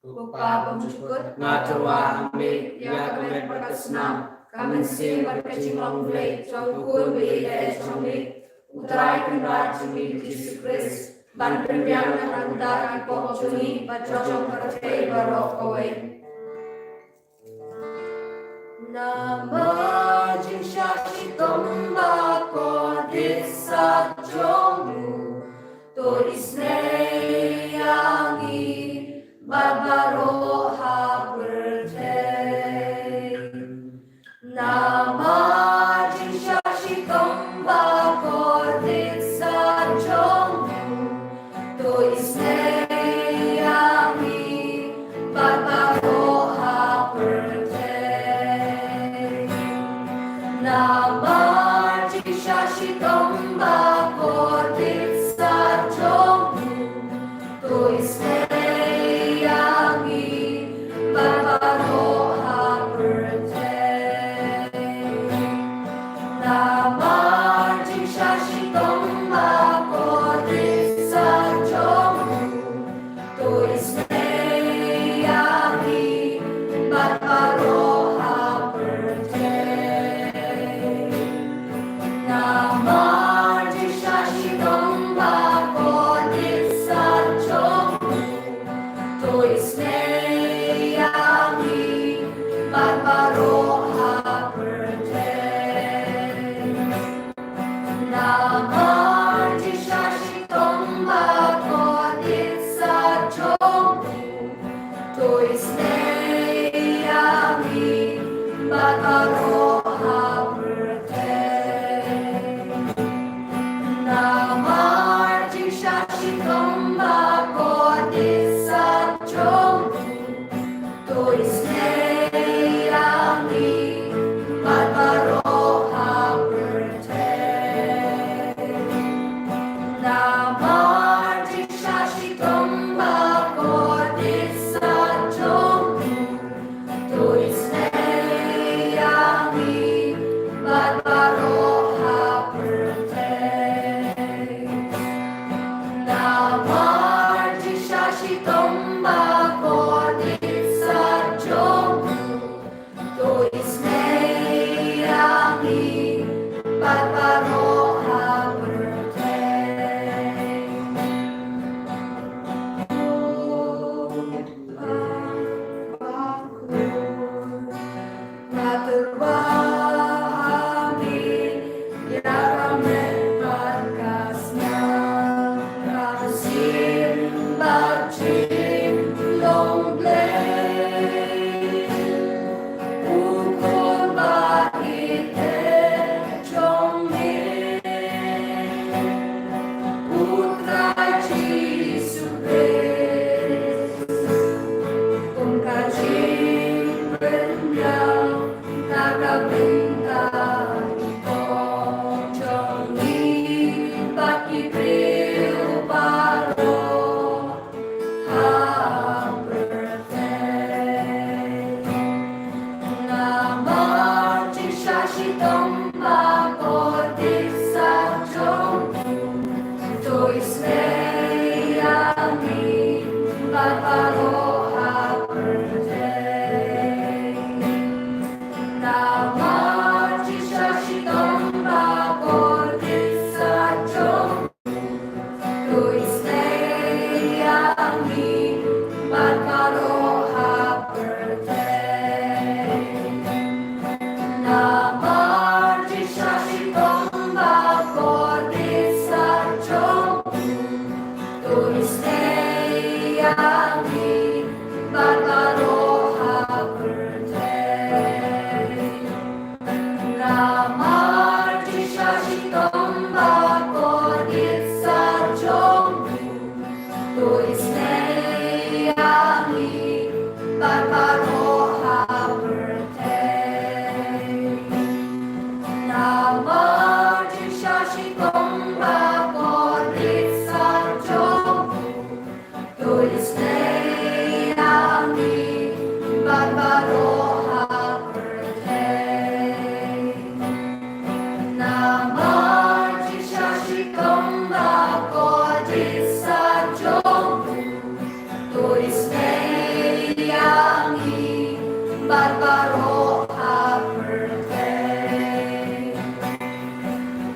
Ko Kpa bymjukut, nga tyrwa ha me ïa ka met bad ka snam, ka mynsiem bad ka jinglong Blei jong u Khun ba ïeit jong me, U Trai Kynrad jong ngi u Jisu Khrist, ban pynbiang na ka bynta ki pop jong ngi bad jong ka pyrthei baroh kawei. Namar jingshah shitom bakordit sat jong u, to isynei ïa ngi bad baroh ha pyrthei. Namar jingshah shitom bakordit sat jong u, to isynei ïa ngi bad baroh ha pyrthei. Namar jingshah shitom bakordit sat jong u, to isynei ïa ngi bad baroh ha pyrthei. Namar jingshah shitom bakordit sat jong u, to isynei ïa ngi bad baroh ha pyrthei. Namar jingshah shitom bakordit sat jong u, to isynei ïa ngi bad baroh ha pyrthei. Namar jingshah shitom bakordit sat jong u, to isynei ïa ngi bad baroh ha pyrthei. Namar jingshah shitom bakordit sat jong u, to isynei ïa ngi bad baroh ha pyrthei. Namar jingshah shitom bakordit sat jong u, to isynei ïa ngi bad baroh ha pyrthei. Namar jingshah shitom bakordit sat jong u, to isynei ïa ngi bad baroh ha pyrthei. Nga tyrwa ha me ïa ka met bad ka snam, ka mynsiem bad jinglong Blei. U Khun ba ïeit jong me, U Trai Jisu Khrist, kum ka jingpynbiang na ka bynta ki pop jong ngi bad ki briew baroh ha pyrthei. Namar jingshah shitom bakordit sat jong u, to isynei ïa ngi bad baroh ha pyrthei. Namar jingshah shitom bakordit sat jong u, to isynei Namar jingshah shitom bakordit sah jong u, to isynei ïa ngi bad baroh ha pyrthei. Namar jingshah shitom bakordit sah jong u, to isynei ïa ngi bad baroh ha pyrthei. Namar jingshah shitom bakordit sah jong u, to isynei ïa ngi bad baroh ha pyrthei. Namar jingshah shitom bakordit sah jong u, to isynei ïa ngi bad baroh ha pyrthei.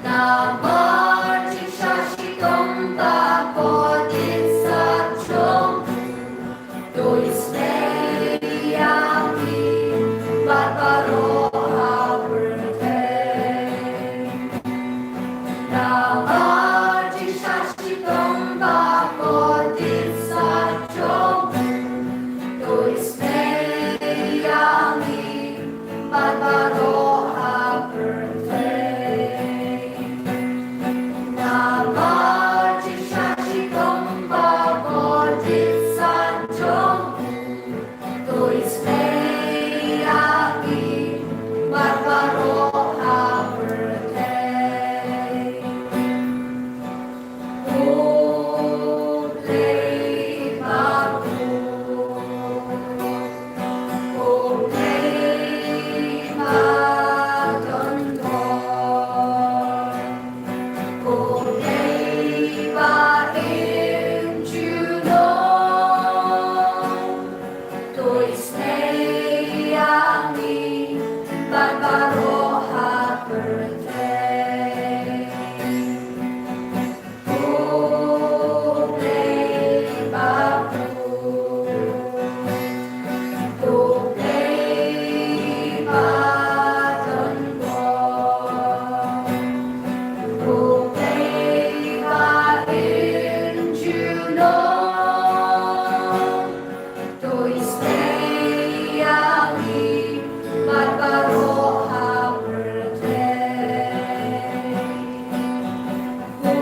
Namar jingshah shitom bakordit sah jong u, to isynei ïa ngi bad baroh ha pyrthei. Namar jingshah shitom bakordit sah jong u, to isynei ïa ngi bad baroh ha pyrthei. Namar jingshah shitom bakordit sah jong u, to isynei ïa ngi bad baroh ha pyrthei. Ko Blei ba bun, ko Blei ba don bor, ko Blei ba im junom, to isynei ïa ngi bad baroh ha pyrthei. Ko Blei ba bun, ko Blei ba don bor, ko Blei ba im junom, to isynei ïa ngi bad baroh ha pyrthei. Ko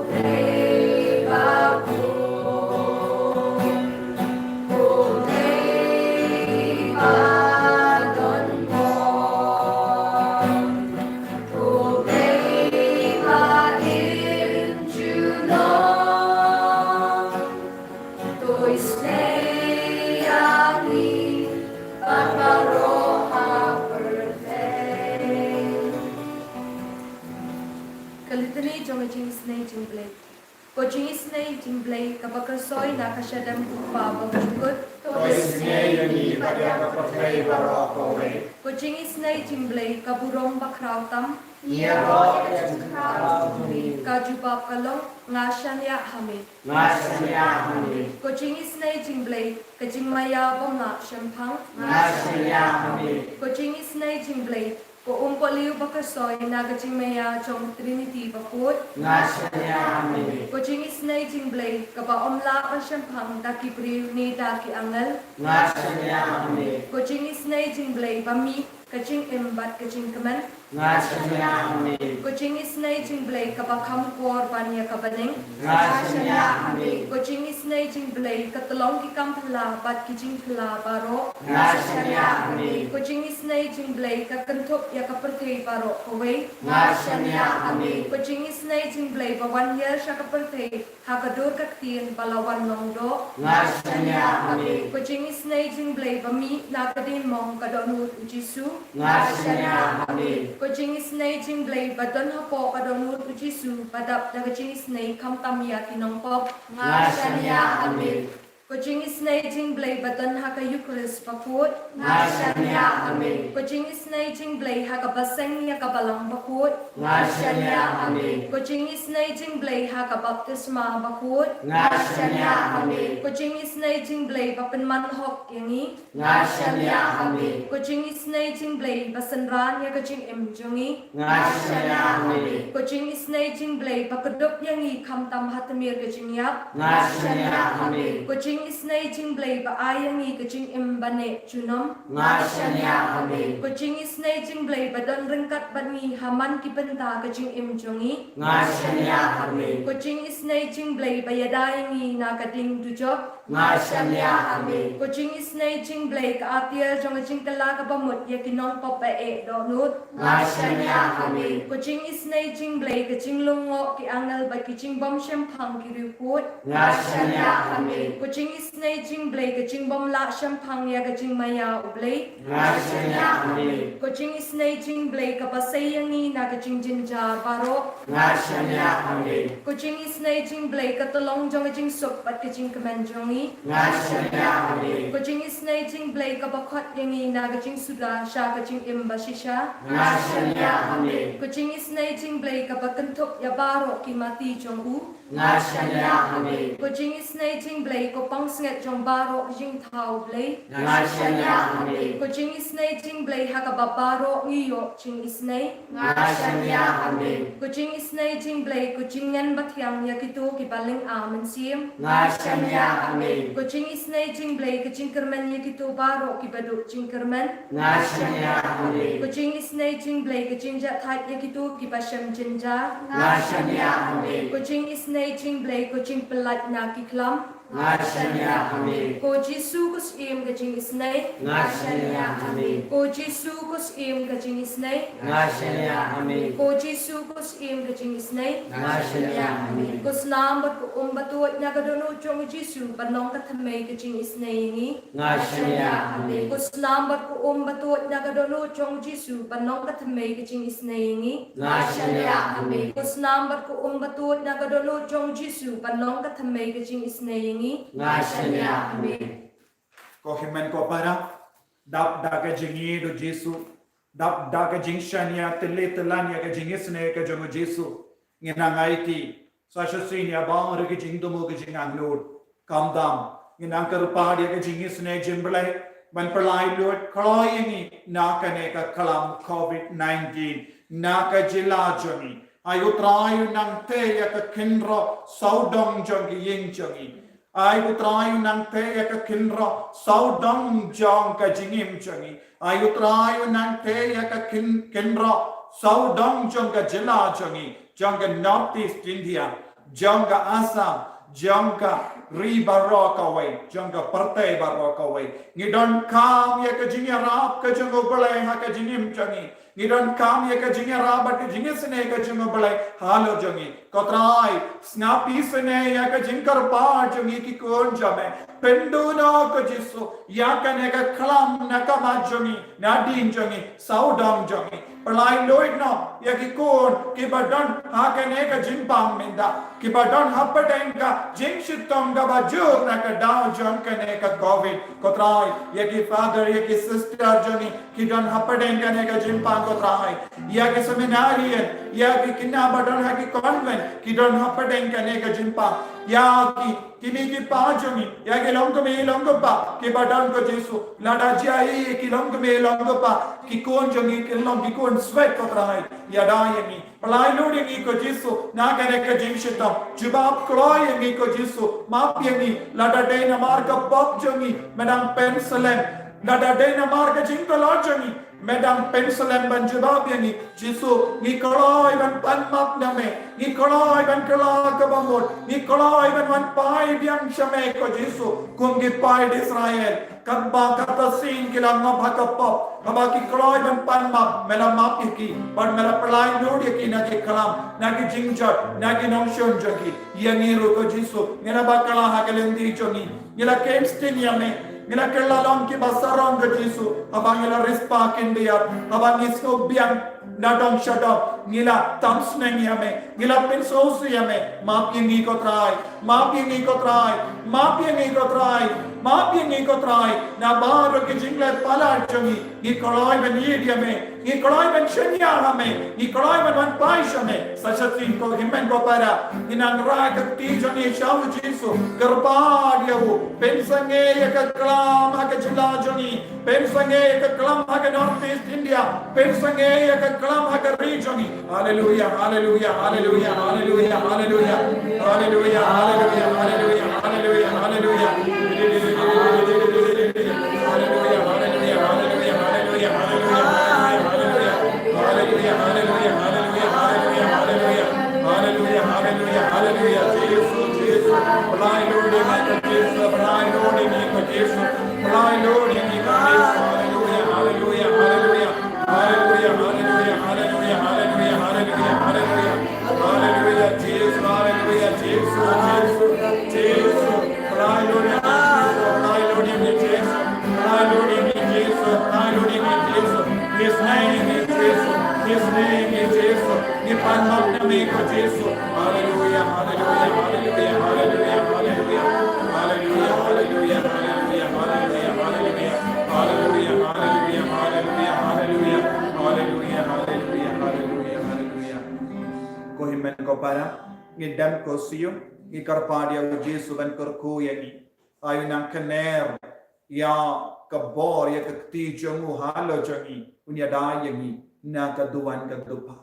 Blei ba bun, ko Blei ba don bor, ko Blei ba im junom, to isynei ïa ngi bad baroh ha pyrthei. Ka Litany jong ka Jingisynei Jong U Blei. Ko Jingisynei Jong U Blei, kaba khuslai na ka shadem U Kpa Bakhuid. To isynei ïa ngi bad ïa ka pyrthei baroh kawei. Ko Jingisynei Jong U Blei, ka burom bakhraw tam. Ïaroh ïa ka jingkyrkhu jong me. Ka jubab ka long, nga shaniah ha me. Nga shaniah ha me. Ko Jingisynei Jong U Blei, ka jingmaïa bym lah shemphang. Nga shaniah ha me. Ko Jingisynei Jong U Blei, ka umpohliew bakhuslai na ka jingmaïa jong Trinity bakhuid. Nga shaniah ha me. Ko Jingisynei Jong U Blei, kaba ym lah ban shemphang da ki briew ne da ki angel. Nga shaniah ha me. Ko Jingisynei Jong U Blei, ba mih ka jingim bad ka jingkmen. Nga shaniah ha me. Ko Jingisynei Jong U Blei, kaba kham kor ban ïa ka bneng. Nga shaniah ha me. Ko Jingisynei Jong U Blei, ka tyllong ki kam phylla bad ki jingphylla baroh. Nga shaniah ha me. Ko Jingisynei Jong U Blei, ka kynthup ïa ka pyrthei baroh kawei. Nga shaniah ha me. Ko Jingisynei Jong U Blei, ba wan hiar sha ka pyrthei ha ka dur ka ktien ba la wan long doh. Nga shaniah ha me. Ko Jingisynei Jong U Blei, ba mih na ka diengmong ka dohnud U Jisu. Nga shaniah ha me. Ko Jingisynei Jong U Blei, ba don hapoh ka dohnud U Jisu, ba dap da ka jingisynei khamtam ïa ki nongpop. Nga shaniah ha me. Ko Ko jingisynei jingblei ba don ha ka Eukharist bakhuid. Nga shaniah ha me. Ko jingisynei jingblei ha kaba seng ïa ka balang bakhuid. Nga shaniah ha me. Ko jingisynei jingblei ha ka baptisma bakhuid. Nga shaniah ha me. Ko jingisynei jingblei ba pynman hok ïa ngi. Nga shaniah ha me. Ko jingisynei jingblei ba synran ïa ka jingim jong ngi. Nga shaniah ha me. Ko jingisynei jingblei ba kdup ïa ngi khamtam ha tmier ka jingïap. Nga shaniah ha me. Ko jingisynei jingblei ba ai ïa ngi ka jingim ba neh junom. Nga shaniah ha me. Ko jingisynei jingblei ba don ryngkat bad ngi ha man ki bynta ka jingim jong ngi. Nga shaniah ha me. Ko jingisynei jingblei ba ïada ïa ngi na ka ding dujok. Nga shaniah ha me. Ko jingisynei jingblei ka atiar jong ka jingkylla kaba mut ïa ki nongpop ba eh dohnud. Nga shaniah ha me. Ko jingisynei jingblei ka jinglyngngoh ki angel bad ki jingbym shemphang ki riewkhuid. Nga shaniah ha me. Ko jingisynei jingblei ka jingbym lah shemphang ïa ka jingmaïa U Blei. Nga shaniah ha me. Ko jingisynei jingblei kaba sei ïa ngi na ka jingjynjar baroh. Nga shaniah ha me. Ko jingisynei jingblei ka tyllong jong ka jingsuk bad ka jingkmen jong ngi. Nga shaniah ha me. Ko jingisynei jingblei kaba khot ïa ngi na ka jingsuda sha ka jingim ba shisha. Nga shaniah ha me. Ko jingisynei jingblei kaba kynthup ïa baroh ki mati jong u. Nga shaniah ha me. Ko jingisynei jingblei ko pansngiat jong baroh ki jingthaw Blei. Nga shaniah ha me. Ko jingisynei jingblei ha kaba baroh ngi ïoh jingisynei. Nga shaniah ha me. Ko jingisynei jingblei ko jingngeit bathiang ïa kito kiba lynga mynsiem. Nga shaniah ha me. Ko jingisynei jingblei ka jingkyrmen ïa kito baroh kiba duh jingkyrmen. Nga shaniah ha me. Ko jingisynei jingblei ka jingjahthait ïa kito kiba shem jynjar. Nga shaniah ha me. Ko jingisynei jingblei ko jingpyllait na ki khlam. Nga shaniah ha me. Ko Jisu ko Syiem ka jingisynei. Nga shaniah ha me. Ko Jisu ko Syiem ka jingisynei. Nga shaniah ha me. Ko Jisu ko Syiem ka jingisynei. Nga shaniah ha me. Ko snam bad ko um batuid na ka dohnud jong u Jisu ban long ka thymmei ka jingisynei ïa ngi. Nga shaniah ha me. Ko snam bad ko um batuid na ka dohnud jong u Jisu ban long ka thymmei ka jingisynei ïa ngi. Nga shaniah ha me. Ko snam bad ko um batuid na ka dohnud jong u Jisu ban long ka thymmei ka jingisynei ïa ngi. Nga shaniah ha me. Ko hynmen ko para, dap da ka jingïeit u Jisu, dap da ka jingshaniah tylli tyllan ïa ka jingisynei ka jong u Jisu, ngin nang aiti sa shisien ïa baroh ki jingthmu ki jingangnud. Khamtam ngin nang kyrpad ïa ka jingisynei jong U Blei ban pynlait lut kloi ïa ngi na kane ka khlam covid nineteen na ka jylla jong ngi. Ai U Trai un nang tei ïa ka kynroh sawdong jong ki ïing jong ngi. Ai U Trai un nang tei ïa ka kynroh sawdong jong ka jingim jong ngi. Ai U Trai un nang tei ïa ka kyn-, kynroh sawdong jong ka jylla jong ngi, jong ka North East India, jong ka Assam, jong ka ri baroh kawei, jong ka pyrthei baroh kawei. Ngi donkam ïa ka jingïarap ka jong U Blei ha ka jingim jong ngi. Ngi donkam ïa ka jingïarap bad ka jingisynei ka jong U Blei halor jong ngi. Ko Trai, sngap isynei ïa ka jingkyrpad jong ngi ki khun jong me. Pynduh noh ko Jisu ïa kane ka khlam na ka mat jong ngi, na dien jong ngi, sawdong jong ngi. Pynlait lut noh ïa ki khun kiba don ha kane ka jingpang mynta, kiba don hapdeng ka jingshitom kaba jur na ka daw jong kane ka covid. Ko Trai, ïa ki father, ïa ki sister jong ngi ki don hapdeng kane ka jingpang, ko Trai. Ïa ki seminarian, ïa ki khynnah ba don ha ki convent ki don hapdeng kane ka jingpang. Ïa ki, ki kmie ki kpa jong ngi, ïa ki longkmie longkpa kiba don, ko Jisu. Lada jia ïa ki longkmie longkpa, ki khun jong ngi kin long ki khun swet, ko Trai. Ïada ïa ngi. Pynlait lut ïa ngi, ko Jisu, na kane ka jingshitom. Jubab kloi ïa ngi, ko Jisu. Map ïa ngi lada dei namar ka pop jong ngi me dang pynslem. Lada dei namar ka jingtlot jong ngi me dang pynslem ban jubab ïa ngi. Jisu, ngi kloi ban pan map na me. Ngi kloi ban kylla kaba mut. Ngi kloi ban wan phai biang sha me, ko Jisu, kum ki paid Israel. Katba kata sien ki la ngop ha ka pop, haba ki kloi ban pan map, me la map ïa ki, bad me la pynlait lut ïa ki na ki khlam, na ki jingjot, na ki nongshun jong ki. Ïa ngi ruh, ko Jisu, ngi la bakla ha ka lynti jong ngi. Ngi la kem sting ïa me. Ngi la kylla long kiba sarong, ko Jisu, haba ngi la riewspah khyndiat, haba ngi sngewbiang Na dong sha dong, ngi la tam sneng ïa me, ngi la pynsngewsih ïa me, map ïa ngi ko Trai, map ïa ngi ko Trai, map ïa ngi ko Trai, map ïa ngi ko Trai, na baroh ki jingleh palat jong ngi, ngi kloi ban ïeit ïa me, ngi kloi ban shaniah ha me, ngi kloi ban wan pai sha me, sa shisien ko hynmen ko para, ngi nang rah ka kti jong ngi sha u Jisu, kyrpad ïa u, pynsangeh ïa ka klam ha ka jylla jong ngi, Pynsangeh ïa ka klam ha ka North East India. Pynsangeh ïa ka klam ha ka ri jong ngi. Haleluya, haleluya, haleluya, haleluya, haleluya. Haleluya, haleluya, haleluya, haleluya, haleluya. Haleluya, haleluya, haleluya, haleluya, haleluya, haleluya. Haleluya, haleluya, haleluya, haleluya, haleluya. Haleluya, haleluya, haleluya. Jisu, Jisu. Blai lun ïa ngi ko Jisu, blai lun ïa ngi ko Jisu. Blai lun ïa ngi ko Jisu. Haleluya, haleluya, haleluya. Haleluya, haleluya, haleluya, haleluya, haleluya, haleluya. Haleluya, Jisu, haleluya, Jisu, Jisu, Jisu. Blai lun ïa ngi Jisu, blai lun ïa ngi Jisu. Blai lun ïa ngi Jisu, blai lun ïa ngi Jisu. His name is Jisu, His name is Jisu. Ngi pan map na me ko Jisu. Haleluya, haleluya, haleluya, haleluya, haleluya. Haleluya, haleluya, haleluya, haleluya, haleluya. Haleluya, haleluya, haleluya, haleluya. Haleluya, haleluya, haleluya, haleluya. Ko hynmen ko para, ngi dem ko siew, ngi kyrpad ïa u Jisu ban kyrkhu ïa ngi. Ai u nang kner ïa ka bor, ïa ka kti jong u halor jong ngi, un ïada ïa ngi na ka duwan ka duphang.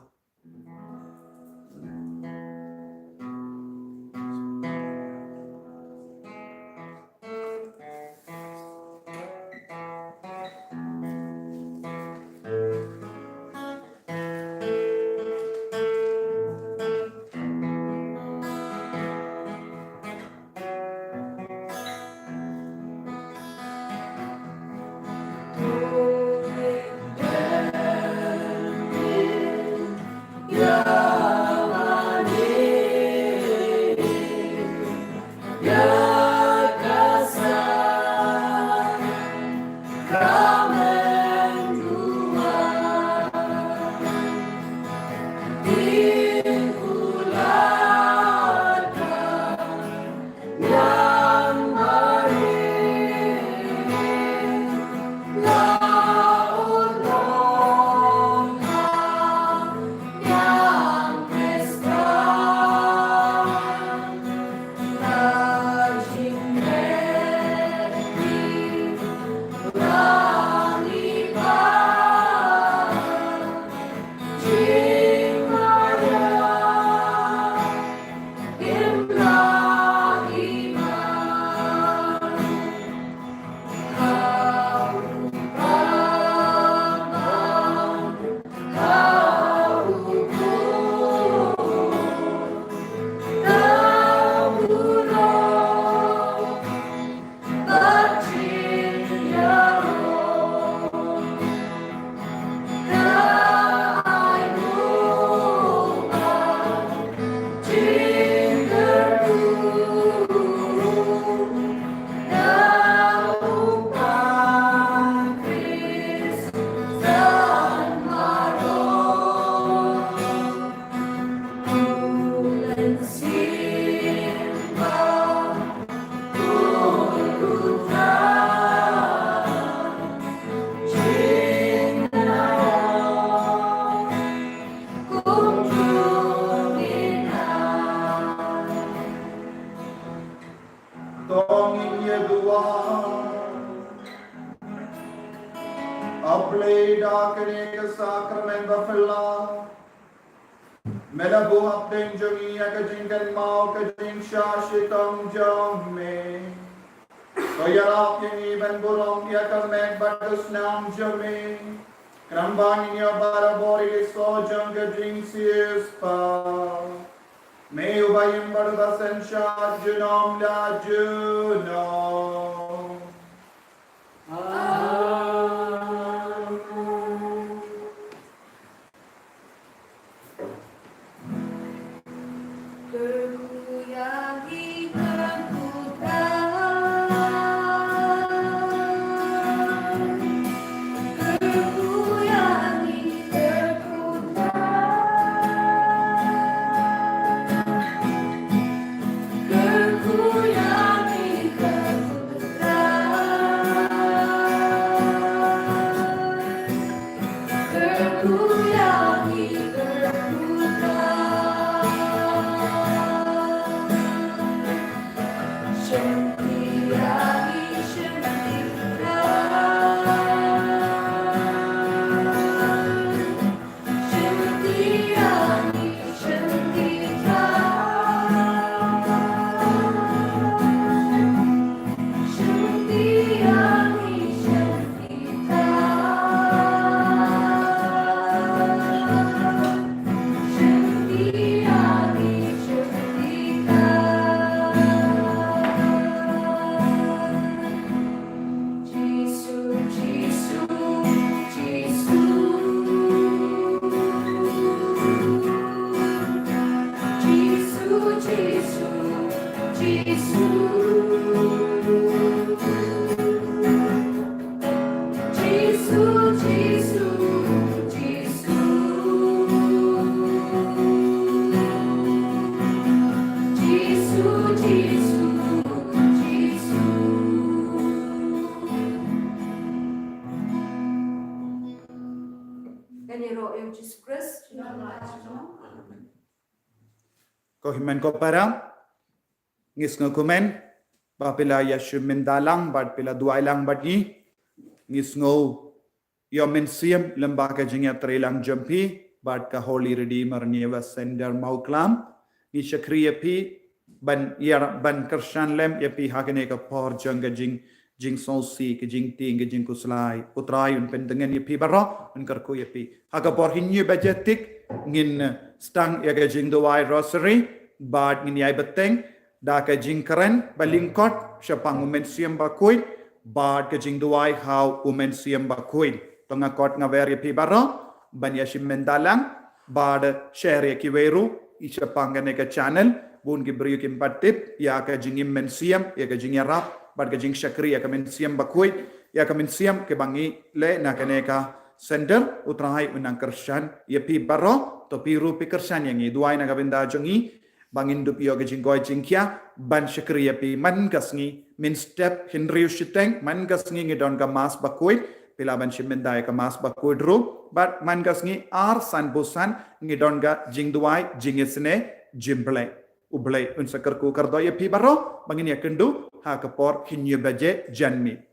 To ngin ïa duwai. A Blei, da kane ka sakramen baphylla, me la buh hapdeng jong ngi ïa ka jingkynmaw ka jingshah shitom jong me. To ïarap ïa ngi ban burom ïa ka met bad ka snam jong me. Khnang ba ngin ïoh barabor ïa ki soh jong ka jingsiewspah. Me uba im bad uba synshar junom la junom. Amen. Kan ïaroh ïa u Jisu Khrist. Ko hynmen ko para, ngi sngewkmen ba phi la ïashim bynta lang bad phi la duwai lang bad ngi. Ngi sngew ïoh mynsiem lem bad ka jingïatrei lang jong phi bad ka Holy Redeemer Nearby Centre Mawklam. Ngi shakri ïa phi ban ïa ban kyrshan lem ïa phi ha kane ka por jong ka jing jingsngewsih, ka jingtieng, ka jingkhuslai. U Trai un pyntngen ïa phi baroh, un kyrkhu ïa phi. Ha ka por hynñiew baje tik ngin, eh, sdang ïa ka jingduwai Rosary bad ngin ïai bteng da ka jingkren ba lyngkot shaphang u Mynsiem Bakhuid bad ka jingduwai ha u Mynsiem Bakhuid. To nga kot nga wer ïa phi baroh ban ïashim bynta lang bad share ïa kiwei ruh shaphang kane ka channel, bun ki briew kim pat tip ïa ka jingim mynsiem, ïa ka jingïarap bad ka jingshakri ïa ka Mynsiem Bakhuid, ïa ka mynsiem kaba ngi leh na kane ka centre. U Trai un nang kyrshan ïa phi baroh. To phi ruh phi kyrshan ïa ngi, duwai na ka bynta jong ngi ba ngin dup ïoh ka jingkoit jingkhiah ban shakri ïa phi man ka sngi, mynstep hynriew shiteng man ka sngi ngi don ka Mass Bakhuid. Phi lah ban shim bynta ïa ka Mass Bakhuid ruh bad man ka sngi ar san busan ngi don ka jingduwai jingisynei jingblei. U Blei un sa kyrkhu kyrdoh ïa phi baroh ba ngin ïakynduh ha ka por hynñiew baje janmiet.